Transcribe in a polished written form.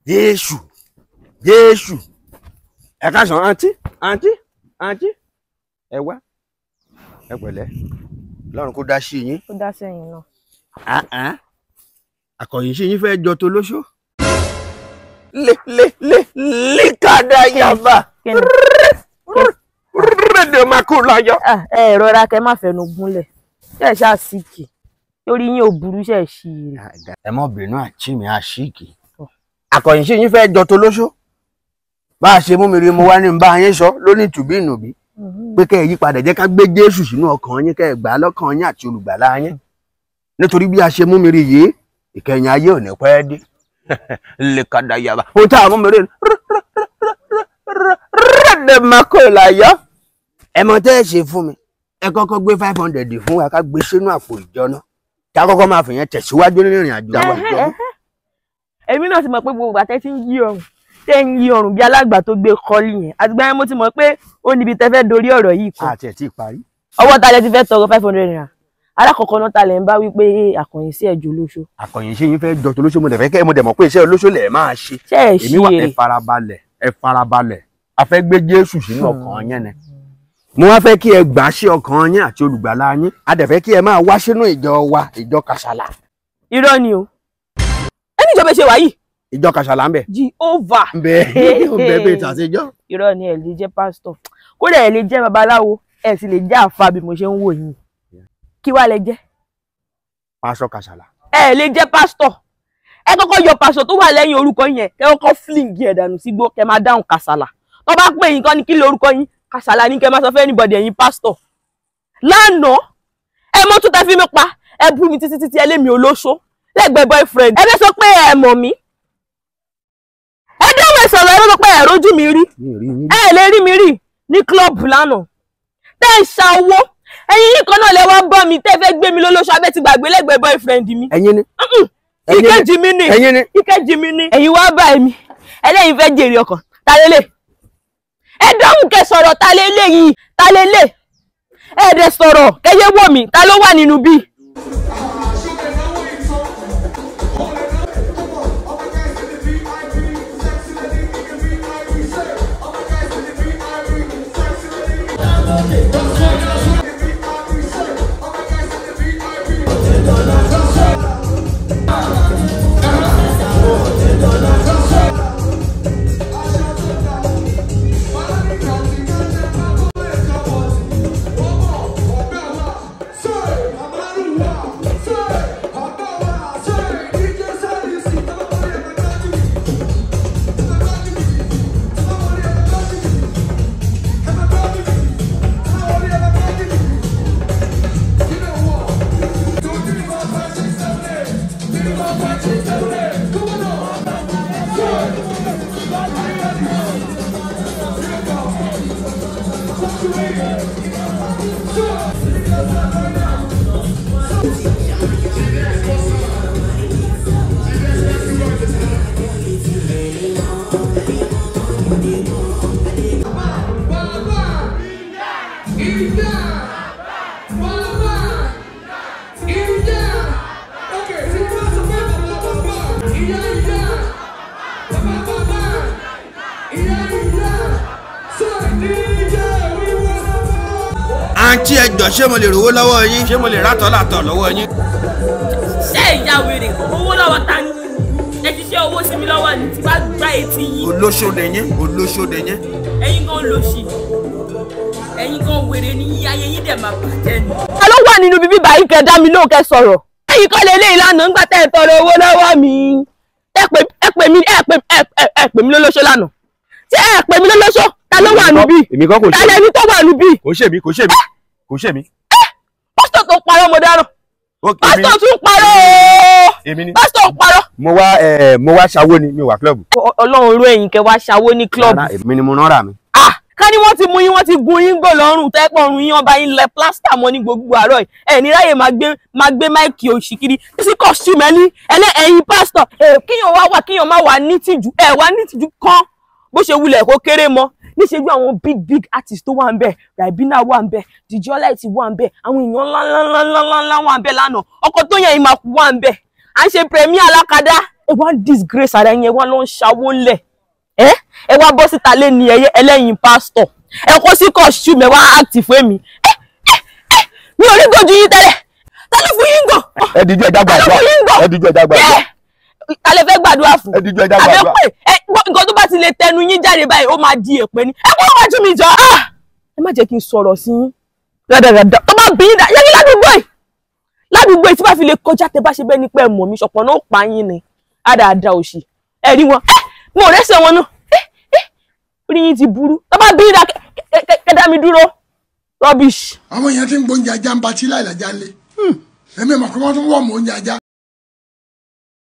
Jésù Jésù ẹ káàsán àǹtí àǹtí àǹtí ẹ wá ẹ pẹ̀lẹ́ Ọlọ́run kó dá sí yín. Ó dá sẹ́yìn náà. Àkọ̀yìn sí yín fẹ́ jọ tó lóṣó. Lé lé lé líkàdá yàbá rédíò máa kú láyọ̀. Ẹ rọra kẹ má fẹnu gúnlẹ̀ ṣe ṣáà síkì torí yín ò burú ṣe ṣì rè. Ẹ mọ̀ bínú àǹtí mi àṣìkì. Àkọ̀yìn sí yín fẹ́ jọ tó lóṣó. Bá a ṣe mú mi rí mo wá ní bá yín sọ lónìí tùbí ìnùbí pé kẹ́ ẹ yí padà jẹ́ ká gbé Jésù sínú ọkàn yín kẹ́ ẹ gbà á lọ́kàn yín àti olùgbàlà yín nítorí bí a ṣe mú mi rí yìí ìkẹyìn ayé ò ní pẹ́ dé lè kàdà yàrá ohun tá a mú mi rí rẹ́dẹ̀ máa kó láyọ̀. Ẹ mọ tẹ́ ẹ ṣe fún mi ẹ kọ́kọ́ gbé 500 fún wa ká gbé sínú àpò ìjọ náà ká kọ́kọ́ máa fìyẹn tẹ̀síwájú nínú ìrìn àjò àwọn ìjọ. Èmi náà ti mọ̀ pé gbogbo ìgbà tẹ́ ti ń yí ọrùn tẹ́ ń yí ọrùn bí alágbà tó gbé kọ́lì yẹn àtìgbà yẹn mo ti mọ̀ pé ó níbi tẹ́ fẹ́ dorí ọ̀rọ̀ yìí kan. Àti ẹ̀ tí ì parí. Ọwọ́ ta lẹ ti fẹ́ tọrọ 500 naira alákọ̀ọ́kọ́ náà ta lẹ̀ ń bá wípé àkànyìn sí ẹ̀jọ̀ olóṣó. Àkànyìn sí yín fẹ́ jọ tolóṣó mo dẹ̀ fẹ́ kẹ́ mo dẹ̀ mọ̀ pé iṣẹ́ olóṣó lẹ̀ máa ṣe. Ṣé ẹ ṣí Èmi wà èrè ẹ farabalẹ̀ ẹ farabalẹ̀ a fẹ́ gbé Jésù sínú ọkàn yẹn ni. Mo wá fẹ́ kí ẹ gbà sí ọkàn yín àti olùgbàlà yín a dẹ̀ fẹ́ kí ẹ máa wá sínú ìjọ wa ìjọ Kàsálà. Irọ́ ni o ẹni ìjọba ṣe wà yìí. Ìjọ Kàsálà ń bẹ. Jehovah. Ń bẹ ń bẹ bí ìtàsíjọ́. Irọ́ ni ẹ lè jẹ́ pásítọ̀ kódà ẹ lè jẹ́ babaláwo ẹ sì lè jẹ́ àfa bí mo ṣe ń wò yín kí wàá lẹ jẹ́. Pásítọ̀ Kàsálà. Ẹ lè jẹ́ pásítọ̀ ẹ kọ́kọ́ yọ pásítọ̀ tó wà lẹ́yìn orúkọ yẹn kẹ́ kọ́kọ́ fling ẹ̀ dànù sígbó kẹ́ máa dáhùn Kàsálà tó bá pè yín kọ́ ni kí lorúkọ yín Kàsálà ní kẹ́ máa sọ fún anybody ẹ̀yin pásítọ̀. Lánàá ẹ mọ́ tó tẹ́ fi mi pa ẹ bú mi títí títí ẹlẹ́mi olóṣó lẹ́gbẹ̀ẹ́ boyfriend ẹ fẹ́ sọ pé ẹ mọ̀ mí ẹ dáhùn ẹ sọ̀rọ̀ ẹ fẹ́ sọ pé ẹ rójú mi rí ẹ lè rí mi rí ní klọ́ọ̀bù lánàá tẹ́ ẹ ṣa owó ẹ̀yin yìí kan náà lẹ wá bọ́ mi tẹ́ fẹ́ gbé mi lólóṣó abẹ́ ti gbàgbé lẹ́gbẹ̀ẹ́ boyfriend mi. Ẹ̀yin ni. Ìkejì mi ni. Ẹ̀yin ni. Ìkejì mi ni. Ẹ̀yin wá bá mi ẹlẹ́yin fẹ́ jèrè ọkàn ta lélẹ̀ ẹ dáhùn kẹ́ sọ̀rọ̀ ta lélẹ̀ yìí ta lélẹ̀ ẹ dẹ̀ sọ̀rọ̀ kẹ́yẹ́ wò mí ta ló wà nínú bí. Àǹtí ẹ jọ̀ọ́ ṣé mo lè rówó lọ́wọ́ yín ṣé mo lè rátọ́ látọ̀ lọ́wọ́ yín. Ṣé ìyá wèrè owó lọ́wọ́ ta ni ẹ ti ṣe owó sí mi lọ́wọ́ ni tí bá gbá etí yín. Olóṣó ni yín olóṣó ni yín. Ẹ̀yin gan lòṣì ẹ̀yin gan wèrè ní yín ayé yín dẹ̀ máa bàjẹ́ ni. Ta ló wà nínú bíbí báyìí kẹ́ dá mi lóhùn kẹ́ sọ̀rọ̀. Ẹ̀yin kọ́ lélẹ́ ìlànà ńgbà tẹ́ ẹ tọrọ owó lọ́wọ́ mi ẹ pè mí ẹ pè mí lólóṣó lánàá ṣé ẹ pè mí lólóṣó ta ló wà níbí ta lẹni tó wà níbí. Kò ṣe mí kò ṣe mí kò ṣe mí. Pásítọ̀ tó parọ́ mo dáràn pásítọ̀ tún parọ́ ooo pásítọ̀ ń parọ́. Mo wá ṣàwó ni mi ò wà klọ́ọ̀bù. Ọlọ́run rú ẹ̀yin kẹ́ wá ṣàwó ní klọ́ọ̀bù. Èmi ni mo rán ra mi. Ká ní wọ́n ti mú yín wọ́n ti gun yín gbò lọ́rùn tẹ́pọ̀ ọ̀run yín ọba yín lẹ plásítà mọ́ ní gbogbo àárọ̀ yìí ẹ̀ ní ráyè máa gbé máìkì òṣì kiri sí kọ́sítúmù ẹni ẹlẹ́ ẹ̀yin pásítọ̀ kíyàn wá wà kíyàn má wà ní tìjú ẹ̀ wá ní tìjú kan bó ṣe wulẹ̀ kó kéré mọ́ níṣẹ́jú àwọn big big artist tó wà ń bẹ̀ Ribina wà ń bẹ̀ DJ Ọláìtì wà ń bẹ̀ àwọn èèyàn ńláńláńláńlá wà ń bẹ̀ lánàá ọkọ̀ tó yẹn ìmàkù wà ń bẹ̀ à ń ṣe premier alákadá Ẹ wá ń disgrace ara yín, ẹ wá lọ ń ṣàwó ńlẹ̀. Ẹ wá bọ́ síta lé ní ẹyẹ ẹlẹ́yin pásítọ̀. Ẹ kó sí costume, ẹ wá act fún èmi. Ẹ mi ò rí gojú yín tẹ́lẹ̀. Ta ló fún yín gàn? Ẹ díjú ẹja Ta ló gbàdúrà. fún yín gàn? Ẹ díjú ẹja gbàdúrà. Ta lè fẹ́ gbàdúrà fún? Ẹ díjú ẹja gbàdúrà. Àbẹ pé ẹ nǹkan tó bá ti lè tẹnu yín jáde báyìí, ó máa di èpè ni. Ẹ kúrò wájú mi jọ. Ẹ má jẹ́ kí n sọ̀rọ̀ sí yín. Rádaràda tó bá bí yín dá yẹ́nì ládùúgbò yìí. Ládùúgbò yìí tí bá fi lè kọjá tẹ bá ṣe bẹ́ẹ̀ ni pé ẹ mọ̀ mi, ṣọ̀pọ̀ náà ó pa yín ni. Rádaràda òṣì. Ẹ rí wọn. Ẹ mo ò rẹ́sẹ̀ wọn náà. Ẹ orí yín ti burú. Tó bá bí yín dá kẹ́ dá mi dúró. Rubbish. Àwọn èèyàn ti ń gbóúnjẹ ajá ń patí láìlájà lé. Èmi mọ̀ pé wọ́n tún wọ̀ mọ́ oúnjẹ ajá.